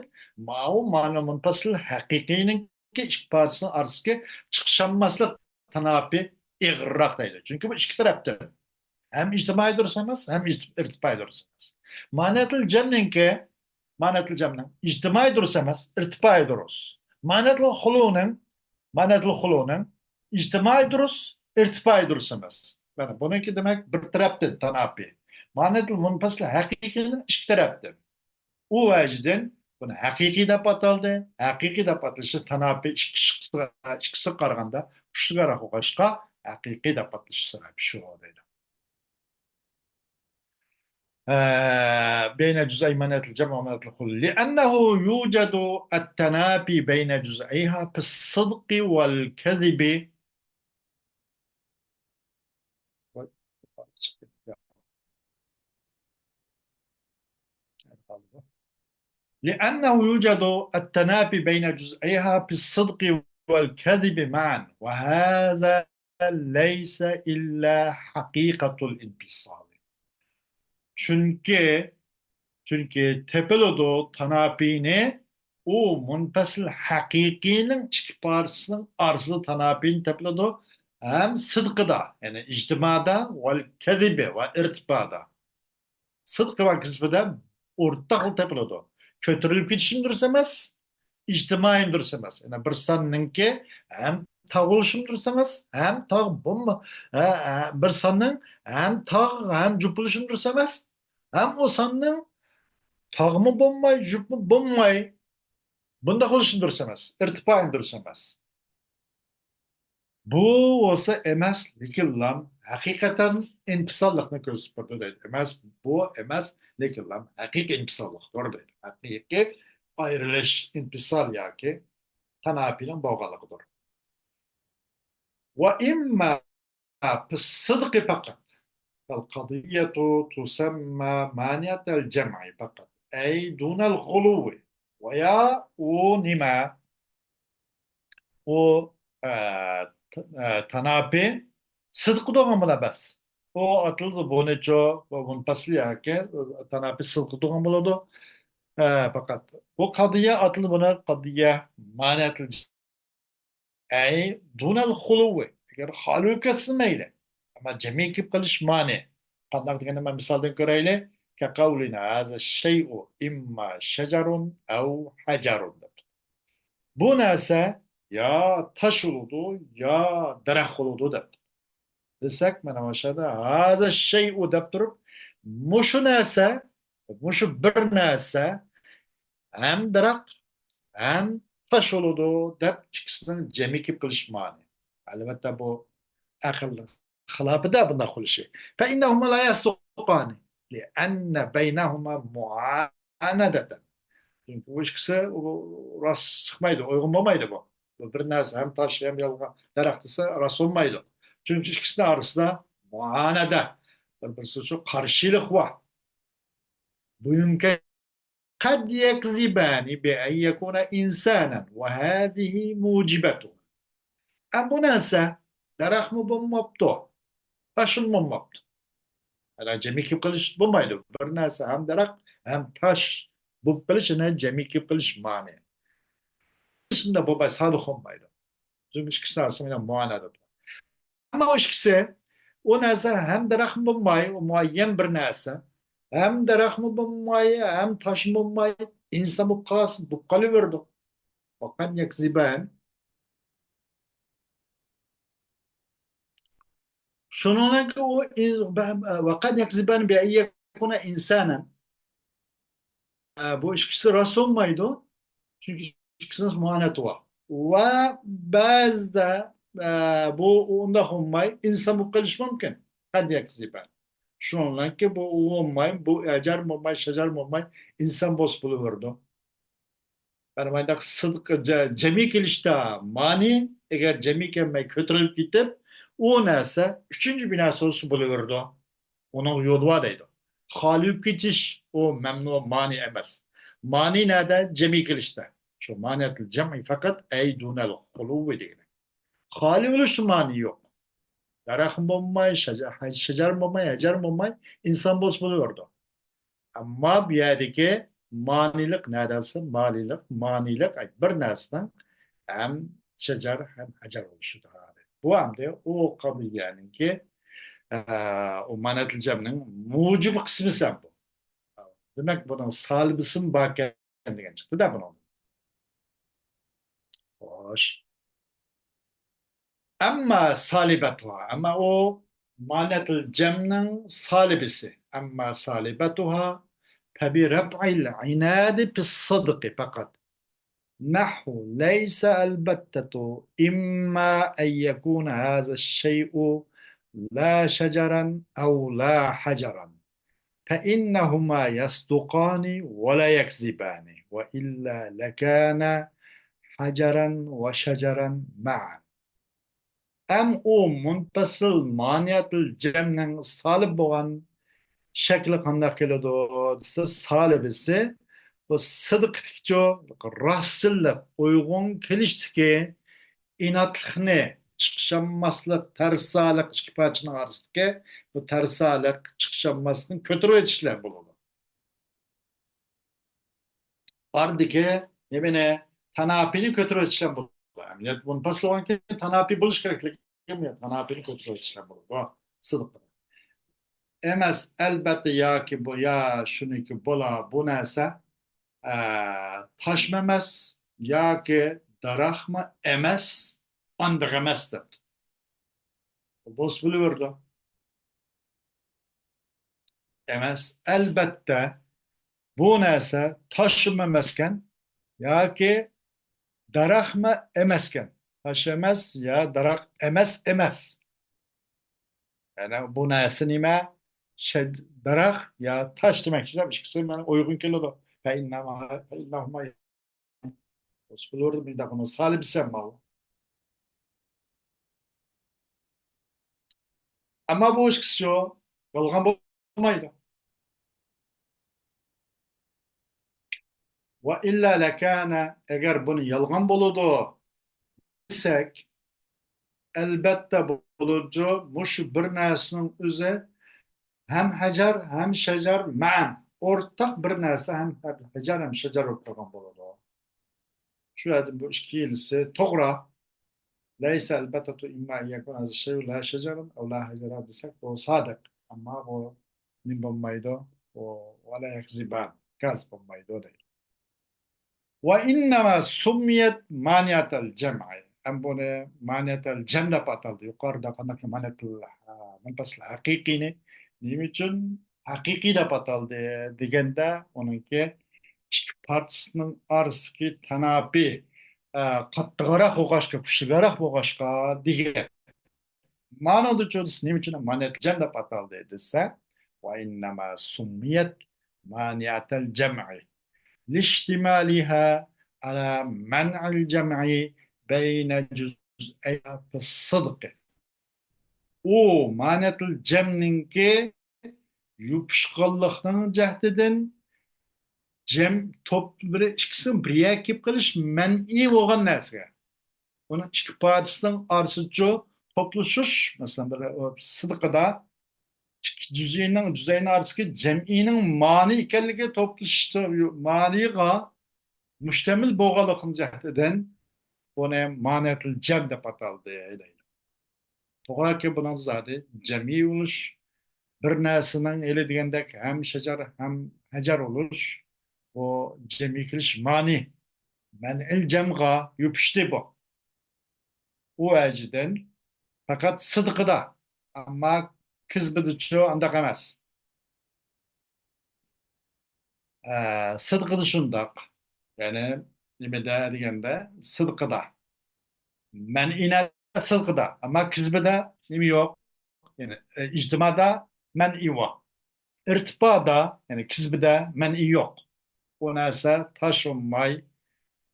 ماۋۇ مانا مۇنپەسىل ھەقىقىينىڭكى ئىككى پارچىسىنىڭ ئارىسىدىكى چىقىشالماسلىق تاناپى ئېغىرراق دەيدۇ. چۈنكى بۇ ئىككى تەرەپتىن. ھەم ئىجتىمائىي دۇرۇس ئەمەس، ھەم ئىرتىپائىي دۇرۇس ئەمەس. مانەتىل جەمنىڭكى، مانەتىل جەمنىڭ ئىجتىمائىي دۇرۇس ئەمەس، ئىرتىپائىي دۇرۇس. مانەتىل خۇلۇنىڭ، مانەتىل خۇلۇنىڭ ئىجتىمائىي دۇرۇس، ئىرتىپائىي دۇرۇس ئەمەس. مانا بۇنىڭكى دېمەك بىر تەرەپتىن تاناپى. مانەتىل مۇنپەسىل ھەقىقىينىڭ ئىككى تەرەپتىن. ئۇ ۋەجىدىن بۇنى ھەقىقىي دەپ ئاتالدى. ھەقىقىي دەپ ئاتىلىشى تاناپى ئىككى شىخسىغا، ئىككىسىگە قارىغاندا كۈچلۈكرەك بولغاچقا، ھەقىقىي دەپ ئاتىلىش سەۋەبى شۇ دەيدۇ. ئە، بين جزئي منعة الجمع ومنعة الخلو. لأنه يوجد التنافي بين جزئيها في الصدق والكذب. لأنه يوجد التنافي بين جزئيها في الصدق والكذب معا، وهذا ليس إلا حقيقة الانفصال. چۈنكى، چۈنكى تېپىلىدۇ تاناپىنى، ئۇ مۇنپەسىل ھەقىقىينىڭ ئىككى پارچىسىنىڭ ئارىسىدا تاناپىنى تېپىلىدۇ، ھەم سىدقىدا، يەنى ئىجتىمادا، ۋەل كەزىبى ۋە ئىرتىپادا. سىدقى ۋە كەزىبىدە ئورتاقلا تېپىلىدۇ. كۆتۈرۈلۈپ كېتىشىمۇ دۇرۇس ئەمەس، ئىجتىمائىيمۇ دۇرۇس ئەمەس. يەنى بىر ساننىڭكى ھەم تاغ بولۇشىمۇ دۇرۇس ئەمەس، ھەم تاغ بولما-، ھە، ھە، بىر ساننىڭ ھەم تاغ، ھەم جۈپ بولۇشىمۇ دۇرۇس ئەمەس، ھەم ئۇ ساننىڭ تاغمۇ بولماي، جۈپمۇ بولماي، بۇنداق بولۇشىمۇ دۇرۇس ئەمەس، ئىرتىپائىمۇ دۇرۇس ئەمەس. بۇ بولسا ئەمەس، لېكىنلام ھەقىقەتەن ئىنپىساللىقنى كۆرسىتىپ بېرىدۇ دەيدۇ. ئەمەس، بۇ ئەمەس، لېكىنلام ھەقىقىي ئىنپىساللىقتۇر دەيدۇ. ھەقىقىي ئايرىلىش، ئىنپىسال ياكى تاناپىنىڭ بولغانلىقىدۇر. وإما في الصدق فقط، فالقضية تسمى مانعة الجمع فقط، أي دون الخلو. ۋە يا ئۇ نېمە؟ ئۇ، ئە، ت-، ئە، تاناپى سىدىققا تولغان بولىدۇ بەس. ئۇ ئاتىلىدۇ بۇنىچۇ، بۇ مۇنپەسىل ياكى تاناپى سىدىققا تولغان بولىدۇ. ئە، پەقەت بۇ قەدىيە ئاتىلىدۇ بۇنى قەدىيە مانىئەتىل ئەي دۇنەل خۇلۇۋى، ئەگەر خالىي بولۇپ كەتسە مەيلى. ئەمما جەمئىي كېلىپ قېلىش مانى. قانداق دېگەننى مەن مىسالدىن كۆرەيلى. كەقەۋلىنا ھازا شەيئۇ ئىمما شەجەرۇن ئەۋ ھەجەرۇن دەپ. بۇ نەرسە يا تاش بولىدۇ، يا دەرەخ بولىدۇ دەپ. دېسەك، مانا مۇشۇ يەردە ھازا شەيئۇ دەپ تۇرۇپ، مۇشۇ نەرسە، مۇشۇ بىر نەرسە ھەم دەرەخ، ھەم تاش بولىدۇ دەپ ئىككىسىنىڭ جەمئىي كېلىپ قېلىش مانى. ئەلۋەتتە، بۇ ئەقىلنىڭ خىلاپىدا بۇنداق بولۇشى. فإنهما لا يصدقان لأن بينهما معاندة. چۈنكى بۇ ئىككىسى، ئۇ راست چىقمايدۇ، ئۇيغۇن بولمايدۇ بۇ. بۇ بىر نەرسە ھەم تاش، ھەم يالغان دەرەخ دېسە راست بولمايدۇ. چۈنكى ئىككىسىنىڭ ئارىسىدا مۇئانەدە، بىر-، بىرسى شۇ قارشىلىق بار. بۇيۇنكى قد يكذبان بأن يكون إنسانا وهذه موجبته. ئە، بۇ نەرسە دەرەخمۇ بولماپتۇ، تاشمۇ بولماپتۇ. ھەلە جەمئىي كېلىپ قېلىش بولمايدۇ. بىر نەرسە ھەم دەرەخ، ھەم تاش بولۇپ قېلىش، يەنە جەمئىي كېلىپ قېلىش مانى. شۇنداق بولماي، سادىق بولمايدۇ. چۈنكى ئىككىسى ئارىسىدا مۇئانەدە تۇرىدۇ. ئەمما ئۇ ئىككىسى، ئۇ نەرسە ھەم دەرەخمۇ بولماي، ئۇ مۇئەييەن بىر نەرسە. ھەم دەرەخمۇ بولماي، ھەم تاشمۇ بولماي، ئىنسان بولۇپ قالسا، بولۇپ قالىۋېرىدۇ. وقد يكذبان. شۇنىڭدىن كېيىن ئۇ ئىن-، بە-، بە-، وقد يكذبان بأن يكون إنسانا. ئە، بۇ ئىككىسى راست بولمايدۇ. چۈنكى ئىككىسىنىڭ مۇئانەتى بار. ۋە بەزىدە، ئە، بۇ ئۇنداق بولماي، ئىنسان بولۇپ قېلىشى مۇمكىن. قد يكذبان. شۇنىڭدىن كېيىن بۇ ئۇ بولماي، بۇ ھەجەر بولماي، شەجەر بولماي، ئىنسان بولسا بولۇۋېرىدۇ. مانا مۇنداق سىدىق جە-، جەمئىي كېلىشتە مانى، ئەگەر جەمئىي كەلمەي كۆتۈرۈلۈپ كېتىپ، ئۇ نەرسە ئۈچىنچى بىر نەرسە بولسا بولۇۋېرىدۇ. ئۇنىڭ يولى بار دەيدۇ. خالىي بولۇپ كېتىش، ئۇ مەمنۇ، مانى ئەمەس. مانى نەدە؟ جەمئىي كېلىشتە. شۇ مانىئەتىل جەمئى فەقەت ئەي دۇنەل خۇلۇۋى دېگىنى. خالىي بولۇشتا مانى يوق. دەرەخمۇ بولماي، شەجە-، شەجەر بولماي، ھەجەر بولماي، ئىنسان بولسا بولۇۋېرىدۇ. ئەمما بۇ يەردىكى مانىلىق نەدە دېسە، مانىلىق، مانىلىق، ئەي، بىر نەرسىنىڭ ھەم شەجەر، ھەم ھەجەر بولۇشىدا. بۇ ئەمدى ئۇ قەدىيەنىڭكى، ئە، ئۇ مانەتىل جەمنىڭ مۇجىب قىسمى سەن بۇ. دېمەك، بۇنىڭ سالىبىسىمۇ باركەن دېگەن چىقتى-دە بۇنىڭدىن. خوش. ئەمما سالىبەتۇھا، ئەمما ئۇ مانەتىل جەمنىڭ سالىبىسى. ئەمما سالىبەتۇھا فبرفع العناد في الصدق فقط. نحو ليس البتة إما أن يكون هذا الشيء لا شجرا أو لا حجرا. فإنهما يصدقان ولا يكذبان، وإلا لكان حجرا وشجرا معا. ئەم ئۇ مۇنپەسىل مانىئەتىل جەمنىڭ سالىب بولغان شەكلى قانداق كېلىدۇ دېسە، سالىبىسى بۇ سىدىقتىكىچۇ، راستچىللىق، ئۇيغۇن كېلىشتىكى ئىنادلىقنى، چىقىشالماسلىق، تەرسالىق، ئىككى پارچىنىڭ ئارىسىدىكى بۇ تەرسالىق، چىقىشالماسلىقنى كۆتۈرۈۋېتىش بىلەن بولىدۇ. ئارىدىكى نېمىنى، تاناپىنى كۆتۈرۈۋېتىش بىلەن بولىدۇ. ئەمەلىيەتتە بۇنى پاسلىغانكى تاناپى بولۇش كېرەكلىكى، تاناپىنى كۆتۈرۈۋېتىش بىلەن بولىدۇ. سىدىق. ئەمەس، ئەلبەتتە، ياكى بۇ، يا شۇنىكى بولا، بۇ نەرسە، ئە، تاشمۇ ئەمەس ياكى دەرەخمۇ ئەمەس، ئانداق ئەمەس دەپتۇ. بولسا بولۇۋېرىدۇ. ئەمەس، ئەلبەتتە، بۇ نەرسە تاشمۇ ئەمەسكەن ياكى دەرەخمۇ ئەمەسكەن. تاش ئەمەس يا دەرەخ ئەمەس، ئەمەس. يەنى بۇ نەرسە نېمە؟ شەج-، دەرەخ يا تاش دېمەكچى، ئىككىسى مانا ئۇيغۇن كېلىدۇ. فَإِنَّهُمَا، فَإِنَّهُمَا، بۇلار مۇنداق مىسالى بىسەم ماۋۇ. ئەمما بۇ ئىككىسى يالغان بولمايدۇ. وَإِلَّا لَكَانَ، ئەگەر بۇنى يالغان بولىدۇ دېسەك، ئەلبەتتە بولىدۇ، مۇشۇ بىر نەرسىنىڭ ئۆزى ھەم ھەجەر، ھەم شەجەر مەن. ئورتاق بىر نەرسە ھەم ھەجەر، ھەم شەجەر بولۇپ قالغان بولىدۇ. شۇ يەردىن بۇ ئىككىلىسى توغرا. لَيْسَ الْبَتَّةُ إِمَّا أَنْ يَكُونَ هَذَا الشَّيْءُ لَا شَجَرًا أَوْ لَا هَجَرًا دېسەك، بۇ سادىق. ئەمما بۇ نېمە بولمايدۇ؟ بۇ وَلَا يَكْذِبَانِ، كازىب بولمايدۇ دەيدۇ. وَإِنَّمَا سُمِّيَتْ مَانِعَةَ الْجَمْعِ. ھەم بۇنى مانىئەتەل جەم دەپ ئاتالدى. يۇقىرىدا قانداق مانىئەتەل، ھە، مۇنپەسىل ھەقىقىينى نېمە ئۈچۈن ھەقىقىي دەپ ئاتالدى دېگەندە، ئۇنىڭكى ئىككى پارچىسىنىڭ ئارىسىدىكى تاناپى، ئە، قاتتىقراق بولغاچقا، كۈچلۈكرەك بولغاچقا دېگەن. مانىدا چۆرىسى نېمە ئۈچۈن مانىئەتەل جەم دەپ ئاتالدى دېسە، وَإِنَّمَا سُمِّيَتْ مَانِعَةَ الْجَمْعِ لِاشْتِمَالِهَا عَلَى مَنْعِ الْجَمْعِ بَيْنَ جُزْئَيْنِ فِي الصِّدْقِ. ئۇ مانىئەتەل جەمنىڭكى يوپۇشقانلىقنىڭ جەھىتىدىن جەم توپ بىر ئىككىسىنىڭ بىر يەرگە كېلىپ قېلىش مەنئى بولغان نەرسىگە. ئۇنىڭ ئىككى پارچىسىنىڭ ئارىسىچۇ توپلىشىش، مەسىلەن، بىر سىدقىدا ئىككى جۈزئىنىڭ، جۈزئەينىڭ ئارىسىدىكى جەمئىنىڭ مانى ئىكەنلىكى، توپلىشىش مانىغا مۇشتەمىل بولغانلىقىنىڭ جەھىتىدىن بۇنى مانىئەتىل جەم دەپ ئاتالدى دەيدۇ. توغراكى بۇنىڭ زادى جەمئىي بولۇش، بىر نەرسىنىڭ ھېلى دېگەندەك ھەم شەجەر، ھەم ھەجەر بولۇش، بۇ جەمئىي كېلىش مانى. مەنئىل جەمغا يوپۇشتى بۇ. ئۇ ۋەجىدىن پەقەت سىدقىدا، ئەمما كىزبىدىچۇ ئانداق ئەمەس. ئە، سىدقىدا شۇنداق. يەنى نېمىدە دېگەندە، سىدقىدا. مەنئىنە سىدقىدا. ئەمما كىزبىدە نېمە يوق؟ يەنى، ئە، ئىجتىمادا مەنئى بار. ئىرتىپادا، يەنى كىزبىدە مەنئى يوق. ئۇ نەرسە تاش بولماي،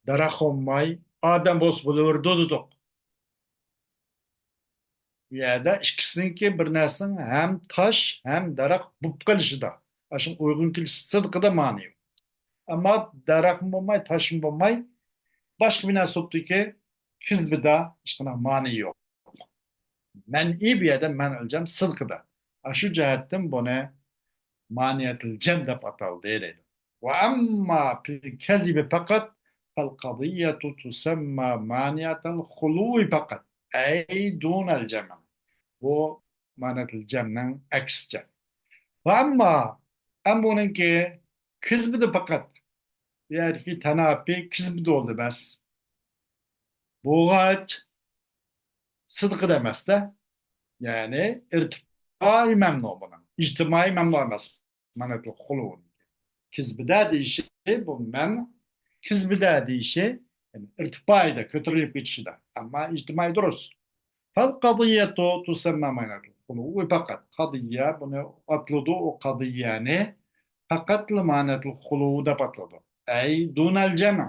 دەرەخ بولماي، ئادەم بولسا بولۇۋېرىدۇ دېدۇق. بۇ يەردە ئىككىسىنىڭكى بىر نەرسىنىڭ ھەم تاش، ھەم دەرەخ بولۇپ قېلىشىدا، ئاشۇ ئۇيغۇن كېلىش سىدقىدا مانى يوق. ئەمما دەرەخمۇ بولماي، تاشمۇ بولماي، باشقا بىر نەرسە بوپتۇكى، كىزبىدە ھېچقانداق مانى يوق. مەنئى بۇ يەردە مەنئىل جەم سىدقىدا. ئاشۇ جەھەتتىن بۇنى مانىئەتىل جەم دەپ ئاتالدى دەيدۇ. وَأَمَّا فِي الْكَذِبِ فَقَطْ فَالْقَضِيَّةُ تُسَمَّى مَانِعَةَ الْخُلُوِّ فَقَطْ، أَيْ دُونَ الْجَمْعِ. بۇ مانىئەتىل جەمنىڭ ئەكسىچە. وَأَمَّا، ئەمما بۇنىڭكى كىزبىدە پەقەت، بۇ يەردىكى تاناپى كىزبىدە بولدى بەس. بولغاچ، سىدقىدا ئەمەس-دە. يەنى ئىرتىپائىي مەمنۇ بۇنىڭ. ئىجتىمائىي مەمنۇ ئەمەس. مانىئەتۇل خۇلۇۋ. كىزبىدە دېيىشى بۇ مەن، كىزبىدە دېيىشى، يەنى ئىرتىپائىيدا، كۆتۈرۈلۈپ كېتىشىدە. ئەمما ئىجتىمائىي دۇرۇس. فالقضية تسمى مانعة الخلو فقط. قضية بۇنى ئاتىلىدۇ، ئۇ قضيەنى پەقەتلا مانعة الخلو دەپ ئاتىلىدۇ. أي دون الجمع.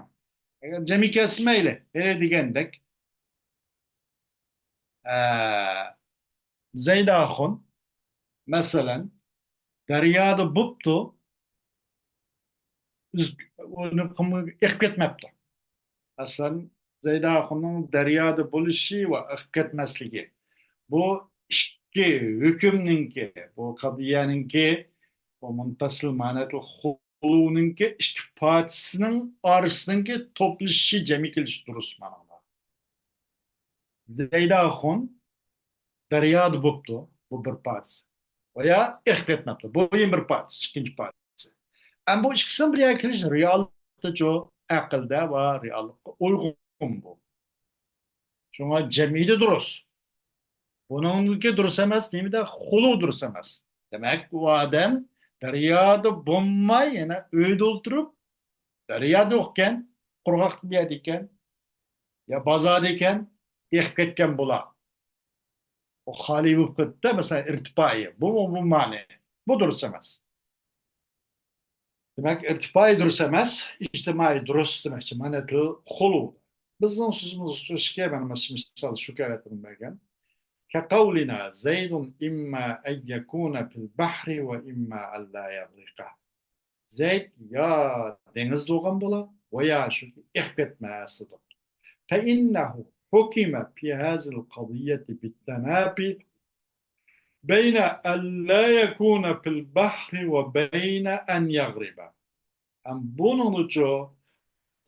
ئەگەر جەمئىي كەلسە مەيلى، ھېلى دېگەندەك، ئە، زەيدە ئاخۇن، مەسىلەن، دەريادا بوپتۇ، ئۈز-، ئۇنى قۇمغا ئېقىپ كەتمەپتۇ. مەسىلەن، زەيدە ئاخۇننىڭ دەريادا بولۇشى ۋە ئېقىپ كەتمەسلىكى. بۇ ئىككى ھۆكۈمنىڭكى، بۇ قەزىيەنىڭكى، بۇ مۇنپەسىل مانەتلىق خۇلۇنىڭكى ئىككى پارچىسىنىڭ ئارىسىنىڭكى توپلىشىشى، جەمئىي كېلىشى دۇرۇس مانىدا. زەيدە ئاخۇن دەريادا بوپتۇ، بۇ بىر پارچىسى. ۋە يا ئېقىپ كەتمەپتۇ، بۇ يەنە بىر پارچىسى، ئىككىنچى پارچىسى. ئەمما بۇ ئىككىسىنىڭ بىر يەرگە كېلىش رېئال ھەقىقەتتىچۇ، ئەقىلدە ۋە رېئاللىققا ئۇيغۇن بۇ. شۇڭا جەمئىيدە دۇرۇس. بۇنىڭدىكى دۇرۇس ئەمەس، نېمىدە؟ خۇلۇ دۇرۇس ئەمەس. دېمەك، ئۇ ئادەم دەريادا بولماي، يەنە ئۆيدە ئولتۇرۇپ، دەريادا يوقكەن، قۇرغاق بىر يەردە ئىكەن، يا بازاردا ئىكەن، ئېقىپ كەتكەن بۇلار. ئۇ خالىي بولۇپ كەتتى، مەسىلەن، ئىرتىپائىي. بۇ، بۇ مەنە. بۇ دۇرۇس ئەمەس. دېمەك، ئىرتىپائىي دۇرۇس ئەمەس، ئىجتىمائىي دۇرۇس دېمەكچى. مەنە تىل خۇلۇ. بىزنىڭ سۆزىمىزگە ئوخشاشكەن، مەنە مۇشۇ مىسال شۇ كەرەتىنى بەرگەن. كقولنا زيد إما أن يكون في البحر وإما أن لا يغرق. زەيد يا دېڭىزدا بولغان بولا، ۋە يا شۇكى ئېقىپ كەتمەس دېدۇق. فإنه حكم في هذه القضية بالتنافي بين أن لا يكون في البحر وبين أن يغرق. ھەم بۇنىڭدىچۇ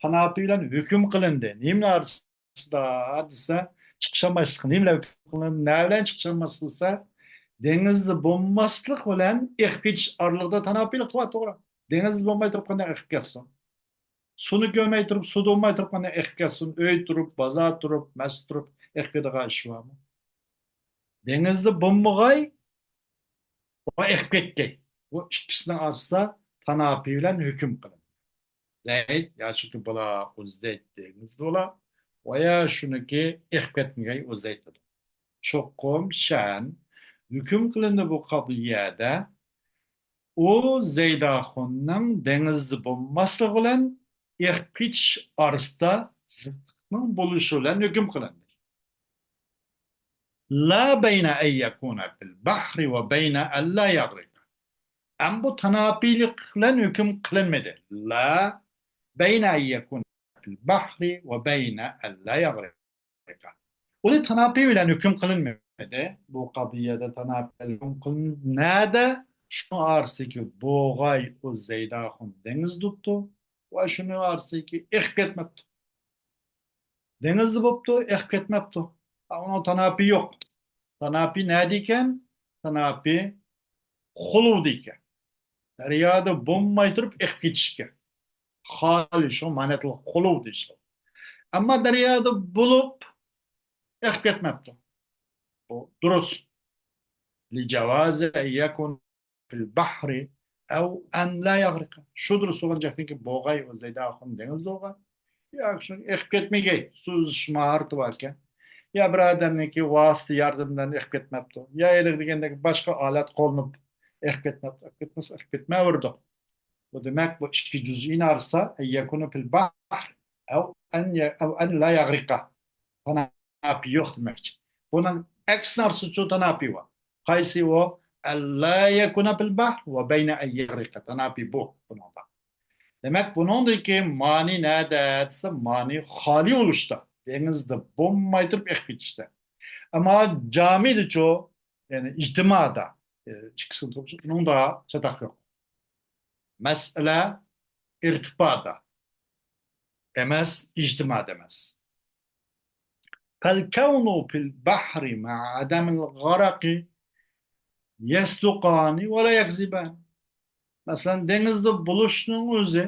تاناپى بىلەن ھۆكۈم قىلىندى. نېمىلەر ئارىسىدا دېسە، چىقىشالماسلىق. نېمىلەر ھۆكۈم قىلىندى؟ نە بىلەن چىقىشالماسلىق دېسە، دېڭىزدا بولماسلىق بىلەن ئېقىپ كېتىش ئارىلىقىدا تاناپىلىق بار، توغرا. دېڭىزدا بولماي تۇرۇپ قانداق ئېقىپ كەتسۇن؟ سۇنى كۆرمەي تۇرۇپ، سۇدا بولماي تۇرۇپ قانداق ئېقىپ كەتسۇن؟ ئۆيدە تۇرۇپ، بازاردا تۇرۇپ، مەسچىتتە تۇرۇپ ئېقىپ كېتىدىغان ئىش بارمۇ؟ دېڭىزدا بولمىغاي ۋە ئېقىپ كەتكەي. بۇ ئىككىسىنىڭ ئارىسىدا تاناپى بىلەن ھۆكۈم قىلىنىدۇ. زەيد يا شۇكى بولا، ئۇ زەيد دېگىنىمىز بولا، ۋە يا شۇنىكى ئېقىپ كەتمىگەي، ئۇ زەيد دېدۇق. چوقۇم شەن ھۆكۈم قىلىندى بۇ قەزىيەدە. ئۇ زەيداخۇننىڭ دېڭىزدا بولماسلىقى بىلەن ئېقىپ كېتىش ئارىسىدا زىتلىقنىڭ بولۇشى بىلەن ھۆكۈم قىلىندى. لا بين أن يكون في البحر وبين أن لا يغرق. ئەمما بۇ تاناپىلىق بىلەن ھۆكۈم قىلىنمىدى. لا بين أن يكون في البحر وبين أن لا يغرق. ئۇنى تاناپى بىلەن ھۆكۈم قىلىنمىدى. بۇ قەزىيەدە تاناپى ھۆكۈم قىلىنمىدى. نەدە؟ شۇ ئارىسىدىكى بوغاي، ئۇ زەيداخۇن دېڭىزدا تۇرۇپتۇ ۋە شۇنىڭ ئارىسىدىكى ئېقىپ كەتمەپتۇ. دېڭىزدا بوپتۇ، ئېقىپ كەتمەپتۇ. ئۇنىڭ تاناپى يوق. تاناپى نەدە ئىكەن؟ تاناپى خۇلۇدا ئىكەن. دەريادا بولماي تۇرۇپ ئېقىپ كېتىش ئىكەن. خالىي، شۇ مەنە تىل خۇلۇ دېيىشلىك. ئەمما دەريادا بولۇپ ئېقىپ كەتمەپتۇ. بۇ دۇرۇس. لجواز أن يكون في البحر أو أن لا يغرق. شۇ دۇرۇس بولغان چاغدىكى بوغاي، ئۇ زەيداخۇن دېڭىزدا بولغان. يا شۇ ئېقىپ كەتمىگەي، سۇ ئۈزۈش ماھارىتى بار ئىكەن. يا بىر ئادەمنىڭكى ۋاسىتە ياردىمى بىلەن ئېقىپ كەتمەپتۇ. يا ھېلىقى دېگەندەك باشقا ئالەت قوللىنىپ ئېقىپ كەتمەپتۇ. ئېقىپ كەتمىسە، ئېقىپ كەتمەيۋېرىدۇ. بۇ دېمەك، بۇ ئىككى جۈزئىنىڭ ئارىسىدا أن يكون في البحر أو أن ي-، أو أن لا يغرق. تاناپى يوق دېمەكچى. بۇنىڭ ئەكسىنىڭ ئارىسىدىچۇ تاناپى بار. قايسى ئۇ؟ أن لا يكون في البحر وبين أن يغرق. تاناپى بۇ بۇنىڭدا. دېمەك، بۇنىڭدىكى مانى نەدە دېسە، مانى خالىي بولۇشتا، دېڭىزدا بولماي تۇرۇپ ئېقىپ كېتىشتە. ئەمما جامىدىچۇ، يەنى ئىجتىمادا، ئى، ئىككىسىنى توپلىسا، ئۇنىڭدا چاتاق يوق. مەسىلە ئىرتىپادا ئەمەس، ئىجتىمادا ئەمەس. فالكون في البحر مع عدم الغرق يصدقان ولا يكذبان. مەسىلەن، دېڭىزدا بولۇشنىڭ ئۆزى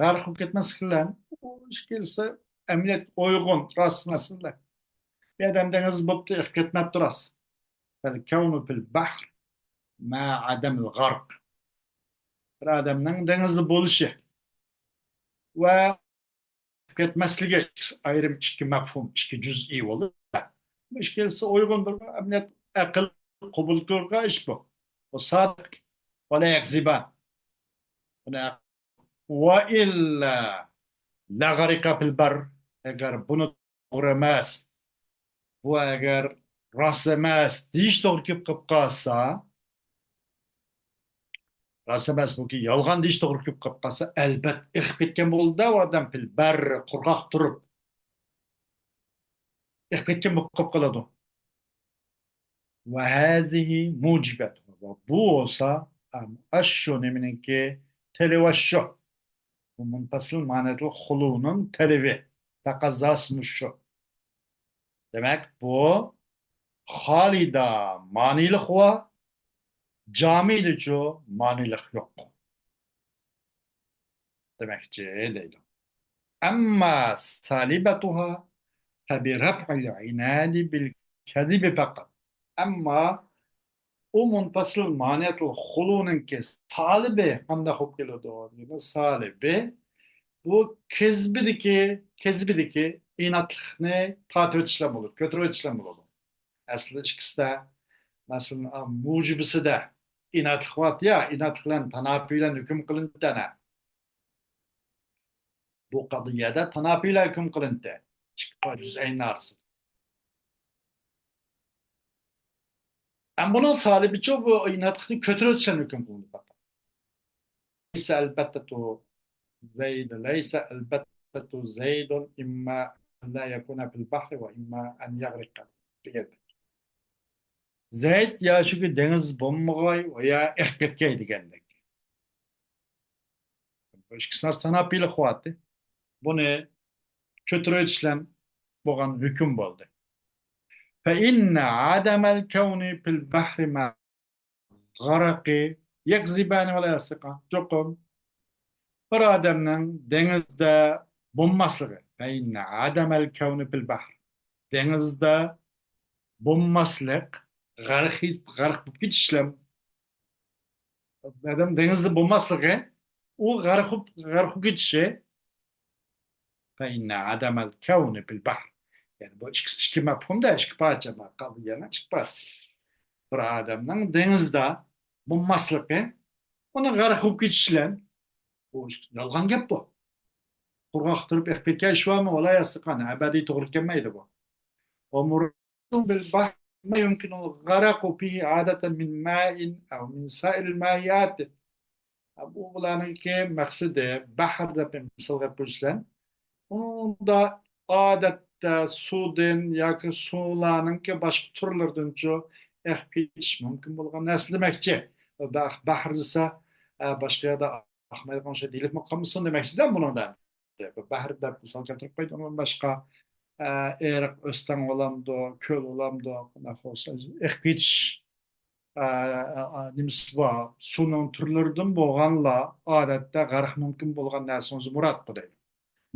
غەرق بولۇپ كەتمەسلىك بىلەن، ئۇ ئىككىلىسى ئەمەلىيەتكە ئۇيغۇن، راست مەسىلە. بىر ئادەم دېڭىزدا بوپتۇ، ئېقىپ كەتمەپتۇ، راست. فالكون في البحر مع عدم الغرق. بىر ئادەمنىڭ دېڭىزدا بولۇشى ۋە كەتمەسلىكى ئايرىم ئىككى مەپھۇم، ئىككى جۈزئىي بولدى. بۇ ئىككىلىسى ئۇيغۇن بىر ئەمەلىيەت، ئەقىل قوبۇل قىلغان ئىش بۇ. بۇ سادىق. ولا يكذبان. بۇنى ئەق-، وإلا لغرق في البر. ئەگەر بۇنى توغرا ئەمەس، بۇ ئەگەر راست ئەمەس دېيىش توغرا كېلىپ قېلىپ قالسا، راست ئەمەس، بۇكى يالغان دېيىش توغرا كېلىپ قېلىپ قالسا، ئەلبەتتە ئېقىپ كەتكەن بولىدۇ، ئۇ ئادەم في البر، قۇرغاق تۇرۇپ ئېقىپ كەتكەن بولۇپ قېلىپ قالىدۇ. وهذه موجبة. ۋە بۇ بولسا، ئاشۇ نېمىنىڭكى تەلىپى شۇ. بۇ مۇنپەسىل مەنە تىل خۇلۇنىڭ تەلىپى، تەقەززاسى مۇشۇ. دېمەك، بۇ خالىدا مانىلىق بار، جامىدىچۇ مانىلىق يوق. دېمەكچى دەيدۇ. أما سالبتها فبرفع العناد بالكذب فقط. ئەمما ئۇ مۇنپەسىل مانىيەتۇل خۇلۇنىڭكى سالىبى قانداق بولۇپ كېلىدۇ؟ دېگەندە، سالىبى بۇ كەزبىدىكى، كەزبىدىكى ئىنادلىقنى تارتىۋېتىشلار بولىدۇ، كۆتۈرۈۋېتىشلار بولىدۇ. ئەسلى ئىككىسىدە، مەسىلەن، ئا، مۇجىبىسىدە ئىنادلىق بار يا، ئىنادلىق بىلەن تاناپى بىلەن ھۆكۈم قىلىنىدۇ. بۇ قەزىيەدە تاناپى بىلەن ھۆكۈم قىلىنىدۇ. ئىككى جۈزئەينىڭ ئارىسىدا. ئەمما بۇنىڭ سالىبىچۇ بۇ ئىنادلىقنى كۆتۈرۈۋېتىشتىن ھۆكۈم قىلىنىدۇ. ليس البتة زيد، ليس البتة زيد إما أن لا يكون في البحر وإما أن يغرق دېگەندەك. زەيد يا شۇكى دېڭىز بولمىغاي، يا ئېقىپ كەتكەي دېگەندەك. بۇ ئىككىسى ساناپىلىق قۇۋۋەتى. بۇنى كۆتۈرۈۋېتىش بىلەن بولغان ھۆكۈم بولدى. فإن عدم الكون في البحر مع الغرق يكذبان ولا يصدقان. چوقۇم بىر ئادەمنىڭ دېڭىزدا بولماسلىقى، فإن عدم الكون في البحر، دېڭىزدا بولماسلىق، غەرق، غەرق بولۇپ كېتىشلەر، ئادەم دېڭىزدا بولماسلىقى، ئۇ غەرق بولۇپ، غەرق بولۇپ كېتىشى، فإن عدم الكون في البحر. يەنى بۇ ئىككىسى ئىككى مەپھۇمدا، ئىككى پارچە، قەزىيەنىڭ ئىككى پارچىسى. بىر ئادەمنىڭ دېڭىزدا بولماسلىقى، ئۇنىڭ غەرق بولۇپ كېتىشى بىلەن، بۇ يالغان گەپ بۇ. قۇرغاق تۇرۇپ ئېقىپ كەتكەن ئىش بارمۇ؟ ولا يصدقان، ئەبەدىي توغرا كەلمەيدۇ بۇ. ومراد بالبحر ما يمكن الغرق فيه عادة من ماء أو من سائر المائيات. بۇ بۇلارنىڭكى مەقسىتى، بەھر دەپ مىسالغا بۇ ئىشلەن. ئۇنىڭدا ئادەتتە سۇدىن ياكى سۇلارنىڭكى باشقا تۈرلىرىدىنچۇ ئېقىپ كېتىش مۇمكىن بولغان نەرسە دېمەكچى. بەھ-، بەھر دېسە، ئە، باشقا يەردە ئاقمايدىغان شەي دېيىلىپمۇ قالمىسۇن دېمەكچىدە بۇنىڭدا. بەھر دەپ مىسال كەلتۈرۈپ قويدۇم، ئۇنىڭدىن باشقا، ئە، ئېرىق، ئۆستەڭ بولامدۇ، كۆل بولامدۇ، قانداق بولسا، ئېقىپ كېتىش، ئە، ئە، ئە، نېمىسى بار، سۇنىڭ تۈرلىرىدىن بولغانلا ئادەتتە غەرق مۇمكىن بولغان نەرسىڭىز مۇراد بۇ دەيدۇ.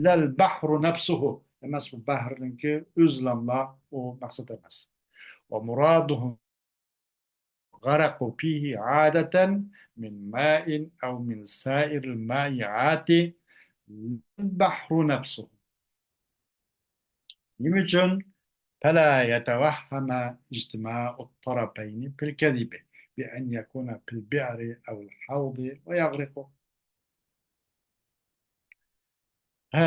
لەل بەھرۇ نەپسۇھۇ ئەمەس، بۇ بەھرنىڭكى ئۆزلەملا ئۇ مەقسەت ئەمەس. ۋە مۇرادۇھۇ غەرەقۇ فىھى ئادەتەن مىن مائىن ئەۋ مىن سائىرىل مائىئاتى لەل بەھرۇ نەپسۇھۇ. نېمە ئۈچۈن؟ فلا يتوهم اجتماع الطرفين في الكذب بأن يكون في البئر أو الحوض ويغرق. ھە،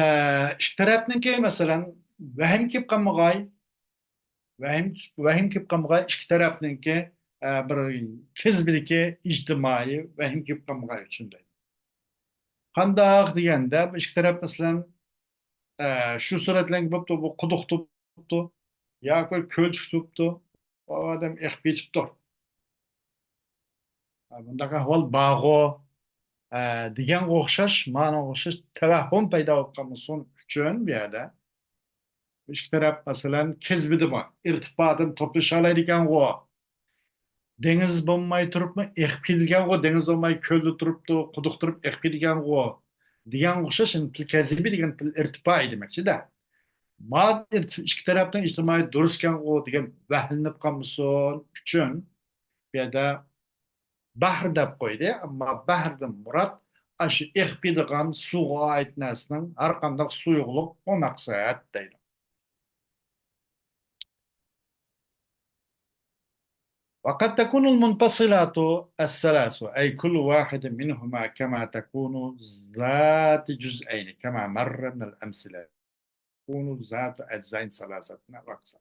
ئىككى تەرەپنىڭكى، مەسىلەن، ۋەھىم كېلىپ قالمىغاي، ۋەھىم، ۋەھىم كېلىپ قالمىغاي، ئىككى تەرەپنىڭكى، ئە، بىر كەزبىدىكى ئىجتىمائىي ۋەھىم كېلىپ قالمىغاي ئۈچۈن دەيدۇ. قانداق دېگەندە، بۇ ئىككى تەرەپ، مەسىلەن، ئە، شۇ سۈرەتلەرگە بوپتۇ، بۇ قۇدۇق تۇتۇپتۇ، ياكى بىر كۆل چۈشۈپتۇ، ئۇ ئادەم ئېقىپ كېتىپتۇ. ئە، بۇنداق ئەھۋال بارغۇ، ئە، دېگەنگە ئوخشاش، مانا ئوخشاش تەۋەھھۇم پەيدا بولۇپ قالمىسۇن ئۈچۈن بۇ يەردە. ئىككى تەرەپ، مەسىلەن، كەزبىدىمۇ، ئىرتىپادىمۇ توپلىشالايدىكەنغۇ. دېڭىز بولماي تۇرۇپمۇ ئېقىپ كېتىدىكەنغۇ، دېڭىز بولماي كۆلدە تۇرۇپتۇ، قۇدۇق تۇرۇپ ئېقىپ كېتىدىكەنغۇ. دېگەنگە ئوخشاش، يەنى پىل كەزبى دېگەن پىل ئىرتىپائى دېمەكچىدە. ما ئىرت-، ئىككى تەرەپنىڭ ئىجتىمائىي دۇرۇسكەنغۇ دېگەن ۋەھىملىنىپ قالمىسۇن ئۈچۈن بۇ يەردە بەھر دەپ قويدى. ئەمما بەھردىن مۇراد ئاشۇ ئېقىپ كېتىدىغان سۇغا ئائىت نەرسىنىڭ ھەر قانداق سۇيۇقلۇق، ئۇ مەقسەت دەيدۇ. وقد تكون المنفصلات الثلاث، أي كل واحد منهما كما تكون ذات جزئين، كما مر من الأمثلة. تكون ذات أجزاء ثلاثة أو أكثر.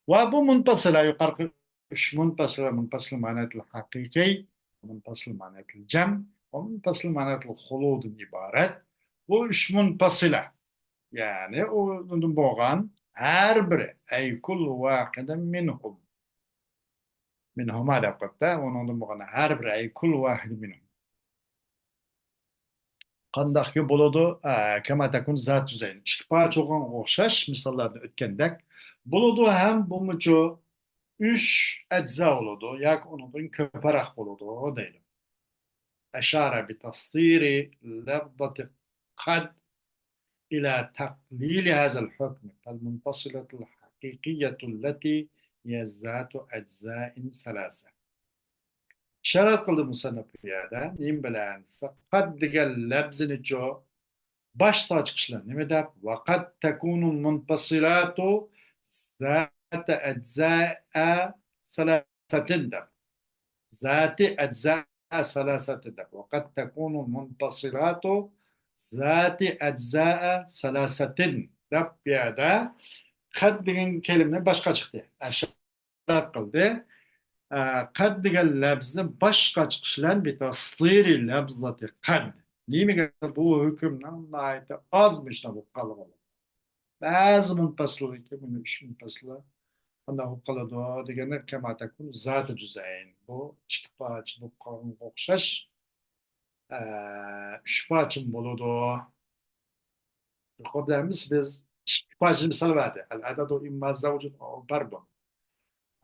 ۋە بۇ مۇنپەسىلە، يۇقىرىقى ئۈچ مۇنپەسىلە، مۇنپەسىل مانىيەتىل ھەقىقىي، مۇنپەسىل مانىيەتىل جەم ۋە مۇنپەسىل مانىيەتىل خۇلۇدىن ئىبارەت. بۇ ئۈچ مۇنپەسىلە، يەنى ئۇنىڭدىن بولغان ھەر بىرى، أي كل واحد منهم، منهما دەپ قويۇپتۇ، ئۇنىڭدىن بولغان ھەر بىرى، أي كل واحد منهم. قانداقكى بولىدۇ؟ ئە، كما تكون ذات جزئين. ئىككى پارچە بولغانغا ئوخشاش مىساللاردا ئۆتكەندەك بولىدۇ ھەم بۇمۇچۇ ئۈچ ئەجزا بولىدۇ ياكى ئۇنىڭدىن كۆپرەك بولىدۇ دەيدۇ. أشار بتسطير لفظة قد إلى تقليل هذا الحكم، فالمنفصلة الحقيقية التي هي ذات أجزاء ثلاثة. ئىشارە قىلدى مۇسەننىپ بۇ يەردە. نېمە بىلەن دېسە، قەد دېگەن لەپزىنىچۇ باشقا چىقىش بىلەن نېمە دەپ؟ وقد تكون المنفصلات ذات أجزاء ثلاثة دەپ. ذات أجزاء ثلاثة دەپ. وقد تكون المنفصلات ذات أجزاء ثلاثة دەپ بۇ يەردە قەد دېگەن كەلىمىنى باشقا چىقتى. ئىشارە قىلدى. ئە، قەد دېگەن لەپزىنى باشقا چىقىش بىلەن بىتەسلىرى لەپزىتى قەد. نېمىگە بۇ ھۆكۈمنىڭ ناھايىتى ئاز مۇشۇنداق بولۇپ قالغان. بەزى مۇنپەسىللىكى، بۇنى ئۈچ مۇنپەسىللا قانداق بولۇپ قالىدۇ دېگەندە، كما تكون ذات جزئين. بۇ ئىككى پارچە بولۇپ قالغانغا ئوخشاش، ئە، ئۈچ پارچىمۇ بولىدۇ. يۇقىرىدا ھەممىسى بىز ئىككى پارچە مىسال بەردى. العدد إما زوج أو ضرب.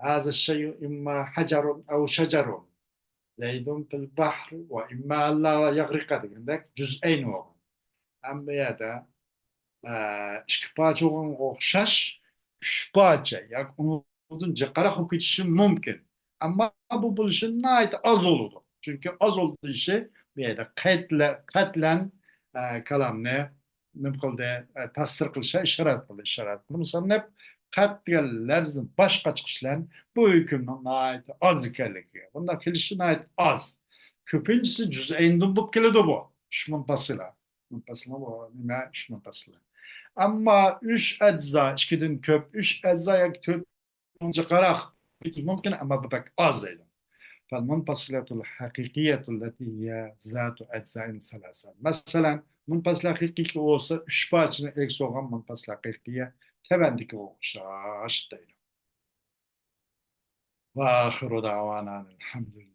هذا الشيء إما حجر أو شجر. زيد في البحر وإما ألا يغرق دېگەندەك جزئين بولغان. ئەمما بۇ يەردە، ئە، ئىككى پارچە بولغانغا ئوخشاش ئۈچ پارچە ياكى ئۇنىڭدىن جىقراق بولۇپ كېتىشى مۇمكىن. ئەمما بۇ بولۇشى ناھايىتى ئاز بولىدۇ. چۈنكى ئاز بولۇشى بۇ يەردە قەد بىلەن، قەد بىلەن، ئە، كالامنى نېمە قىلدى؟ ئە، تەسۋىر قىلىشقا ئىشارە قىلدى، ئىشارە قىلدى. مۇسەننىپ قەد دېگەن لەپزىنى باشقا چىقىش بىلەن بۇ ھۆكۈمنىڭ ناھايىتى ئاز ئىكەنلىكىگە، بۇنداق كېلىشى ناھايىتى ئاز. كۆپىنچىسى جۇزئەيندىن بولۇپ كېلىدۇ بۇ. ئۈچ مۇنپەسىلە. مۇنپەسىلە بۇ نېمە؟ ئۈچ مۇنپەسىلە. ئەمما ئۈچ ئەجزا، ئىككىدىن كۆپ، ئۈچ ئەجزا ياكى تۆت جىقراق مۇمكىن، ئەمما بۇ بەك ئاز دەيدۇ. فالمنفصلة الحقيقية التي هي ذات أجزاء ثلاثة. مەسىلەن، مۇنپەسىلە ھەقىقىي بولسا، ئۈچ پارچىنى ئىگىسى بولغان مۇنپەسىلە ھەقىقىيە تۆۋەندىكىگە ئوخشاش دەيدۇ. وآخر دعوانا أن الحمد لله.